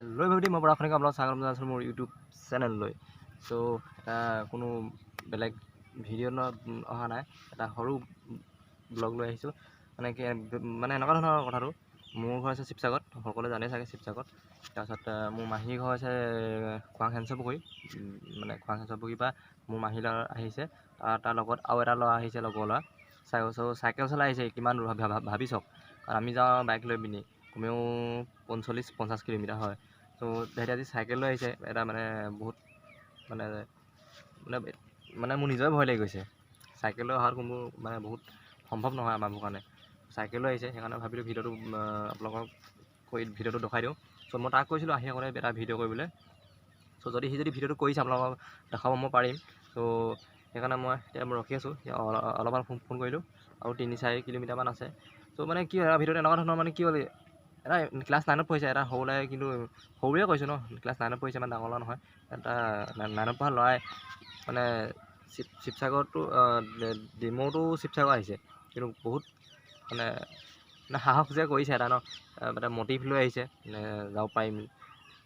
লৈ ভাবি মই পৰাখনিক আপোনাক স্বাগতম জনাইছোঁ মোৰ ইউটিউব চেনেললৈ। চ' এটা কোনো বেলেগ ভিডিঅ' অহা নাই, এটা সৰু ব্লগ লৈ আহিছোঁ। মানে কি, মানে এনেকুৱা ধৰণৰ কথাটো, মোৰ ঘৰ আছে শিৱসাগৰত, সকলোৱে জানেই চাগে শিৱসাগৰত। তাৰপিছত মোৰ মাহীৰ ঘৰ আছে খোৱাং হেঞ্চৰ পুখুৰী, মানে খোৱাং হেঞ্চৰ পুখুৰীৰ পৰা মোৰ মাহী ল'ৰা আহিছে, তাৰ লগত আৰু এটা ল'ৰা আহিছে, লগৰ ল'ৰা। চাইকেল চলাই আহিছে, কিমান দূৰ ভাবি চাওক। কাৰণ আমি যাওঁ বাইক লৈ পিনি কমেও 45-50 কিলোমিটাৰ হয়। ত' তেহেঁতি আজি চাইকেল লৈ আহিছে, এটা মানে বহুত মানে মানে মানে মোৰ নিজৰে ভয় লাগি গৈছে। চাইকেল লৈ অহাটো মোৰ মানে বহুত সম্ভৱ নহয় আমাৰ কাৰণে। চাইকেল লৈ আহিছে, সেইকাৰণে ভাবিলোঁ ভিডিঅ'টো আপোনালোকক কৰি ভিডিঅ'টো দেখাই দিওঁ। চ' মই তাক কৈছিলোঁ আহি আকৌ এটা ভিডিঅ' কৰিবলৈ। চ' যদি সি যদি ভিডিঅ'টো কৰিছে আপোনালোকক দেখাব মই পাৰিম। চ' সেইকাৰণে মই এতিয়া মই ৰখি আছোঁ, অলপমান ফোন কৰিলোঁ, আৰু 3-4 কিলোমিটাৰমান আছে। চ' মানে কি হয়, ভিডিঅ'টো এনেকুৱা ধৰণৰ, মানে কি হ'ল, এটা ক্লাছ 9ত পঢ়িছে, এটা সৰু ল'ৰাই, কিন্তু সৰুৱে কৈছোঁ ন, ক্লাছ 9ত পঢ়িছে, ইমান ডাঙৰ ল'ৰা নহয়। এটা 9ত পঢ়া ল'ৰাই মানে শিৱসাগৰতো, ডিমৌটো শিৱসাগৰ আহিছে, কিন্তু বহুত মানে মানে সাহস যে কৰিছে এটা ন, এটা মটিভ লৈ আহিছে, মানে যাব পাৰিম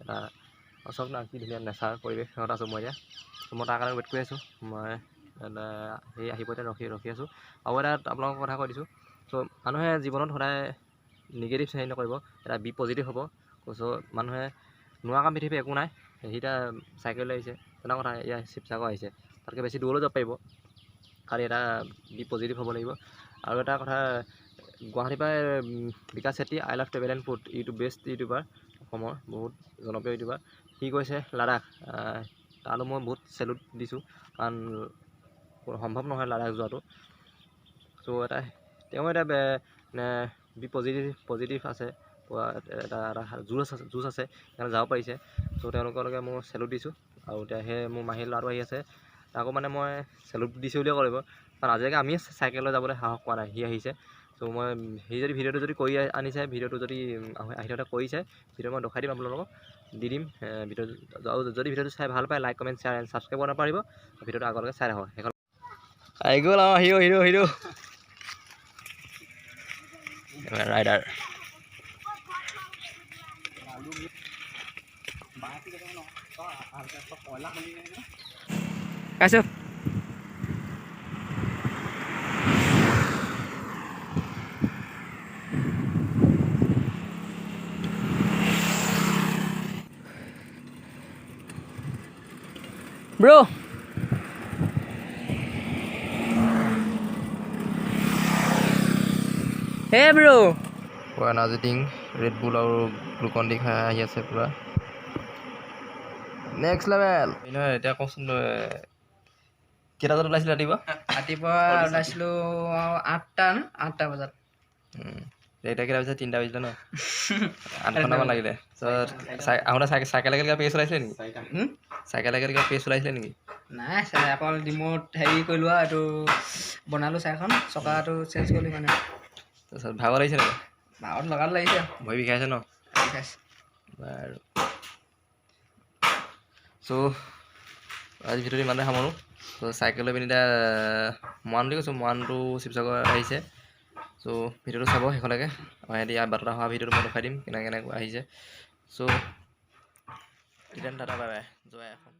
এটা। চব না কি ধুনীয়া নেচাৰ পৰিৱেশত আছোঁ মই এতিয়া। ত' মই তাৰ কাৰণে ৱেইট কৰি আছোঁ, মই সেই আহিব এতিয়া ৰখি ৰখি আছোঁ। আৰু এটা আপোনালোকৰ কথা কৈ দিছোঁ, চ' মানুহে জীৱনত সদায় নিগেটিভ হেৰি নকৰিব, এটা বি পজিটিভ হ'ব। চ' মানুহে নোৱাৰা কাম পৃথিৱীত একো নাই। সি এতিয়া চাইকেল লৈ আহিছে, তেনেকুৱা কথা, এয়া শিৱসাগৰ আহিছে, তাতকৈ বেছি দূৰলৈ যাব পাৰিব, খালি এটা বি পজিটিভ হ'ব লাগিব। আৰু এটা কথা, গুৱাহাটীৰ পৰা Bikash Chetri, I love travel and food, YouTube best YouTuber, অসমৰ বহুত জনপ্ৰিয় ইউটিউবাৰ, সি গৈছে লাডাখ। তালৈ মই বহুত চেলুট দিছোঁ, কাৰণ সম্ভৱ নহয় লাডাখ যোৱাটো। চ' এটা তেওঁ এটা বি পজিটিভ আছে, এটা এটা যুঁজ আছে, সেইকাৰণে যাব পাৰিছে। চ' তেওঁলোকলৈকে মই চেলুট দিছোঁ। আৰু এতিয়া সেই মোৰ মাহীৰ ল'ৰাটো আহি আছে, তাকো মানে মই চেলুট দিছোঁ বুলিয়ে ক'ব লাগিব, কাৰণ আজিলৈকে আমিয়ে চাইকেল লৈ যাবলৈ সাহস কৰা নাই, সি আহিছে। চ' মই সি যদি ভিডিঅ'টো যদি কৰি আনিছে, ভিডিঅ'টো যদি আহি থাকোঁতে কৰিছে, ভিডিঅ' মই দেখাই দিম আপোনালোকক, দি দিম ভিডিঅ'। আৰু যদি ভিডিঅ'টো চাই ভাল পায়, like, comment, share and subscribe কৰিব নাপাহৰিব। ভিডিঅ'টো আগলৈকে চাই থাকক। শেষত আহি গ'ল আৰু hero' hero' hero' rider. Kashyap Bro. Hey bro. পুৰা এনাৰ্জি ড্ৰিংক, ৰেড বুল আৰু গ্লুকন ডি খাই আহি আছে, পুৰা নেক্সট লেভেল। নহয়, এতিয়া কওকচোন, কেইটা বজাত ওলাইছিলে ৰাতিপুৱা? ৰাতিপুৱা ওলাইছিলোঁ 8টা ন, 8টা বজাত। এতিয়া কেইটা বাজিছে? 3টা বাজিলে ন, 8 ঘণ্টামান লাগিলে। আহোঁতে চাইকেল কিবা পেজ ওলাইছিলে নেকি? চাইকেল কিবা পেজ ওলাইছিলে নেকি? নাই, অকল ডিমৌত হেৰি কৰিলোঁ আৰু এইটো বনালোঁ, চাইখন চকাটো চেঞ্জ কৰিলোঁ মানে। তাৰপিছত ভাগৰ লাগিছে নেকি? ভাগত লগাত লাগিছে। ভৰি বিষাইছে ন? বিষাইছে। বাৰু, চ' আজি ভিডিঅ'টো ইমানতে সামৰোঁ। চ' চাইকেল লৈ পিনি এতিয়া মৰাণ বুলি কৈছোঁ, মৰাণটো শিৱসাগৰ আহিছে। চ' ভিডিঅ'টো চাব শেষলৈকে, সিহঁতি ইয়াত বাটত অহা ভিডিঅ'টো মই দেখুৱাই দিম কেনেকৈ কেনেকৈ আহিছে। চ' তেতিয়া টাটা, বাই বাই, জয় অসম।